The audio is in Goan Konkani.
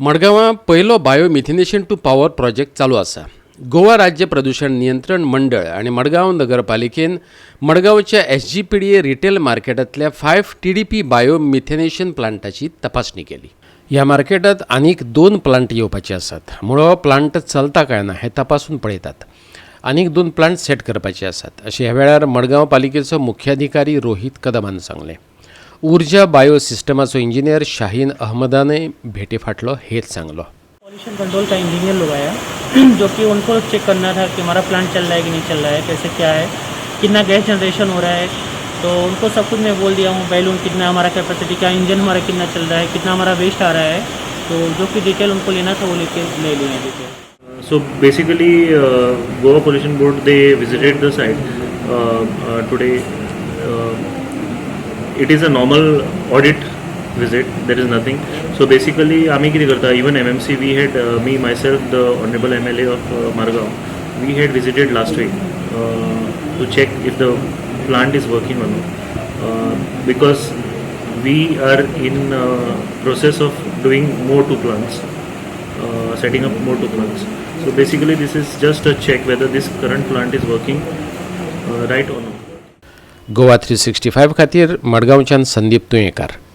मडगांवां पयलो biomethanation to power project चालू आसा. गोवा राज्य प्रदूशण नियंत्रण मंडळ आनी मडगांव नगरपालिकेन मडगांवच्या एसजीपीडीए रिटेल मार्केटांतल्या 5 टीडीपी बायोमिथेनेशन प्लांटाची तपासणी केली. ह्या मार्केटांत आनीक दोन प्लांट येवपाचे आसात. मुळो प्लांट चलता काय ना हें तपासून पळयतात. आनीक दोन प्लांट सेट करपाचे आसात, अशें ह्या वेळार मडगांव पालिकेचो मुख्याधिकारी रोहीत कदमान सांगलें. ऊर्जा बायो सिस्टमाचो इंजिनियर शाहीन अहमदानय भेटे फाटलो हेत सांगलो. पॉल्यूशन कंट्रोल का इंजीनियर लोग आया, जो कि उनको चेक करना था कि हमारा प्लांट चल रहा है कि नहीं चल रहा है, कैसे क्या है, कितना गैस जनरेशन हो रहा है. तो उनको सब कुछ मैं बोल दिया हूँ. बैलून कितना हमारा कैपेसिटी क्या, इंजन हमारा कितना चल रहा है, कितना हमारा वेस्ट आ रहा है, तो जो कि डिटेल उनको लेना था, वो लेके ले लिए हैं detail. So basically, Goa Pollution Board, they visited the site today. It is a normal audit visit. There is nothing. So basically, आम्ही कितें करता, even MMC, we had me myself, the honorable MLA of Margao, we had visited last week to check if the plant is working or not. Because we are in process of doing more two plants, setting up more two plants. So basically, this is just a check whether this current plant is working right or not. Goa 365 खातीर मडगांवच्यान संदीप तुयेंकार.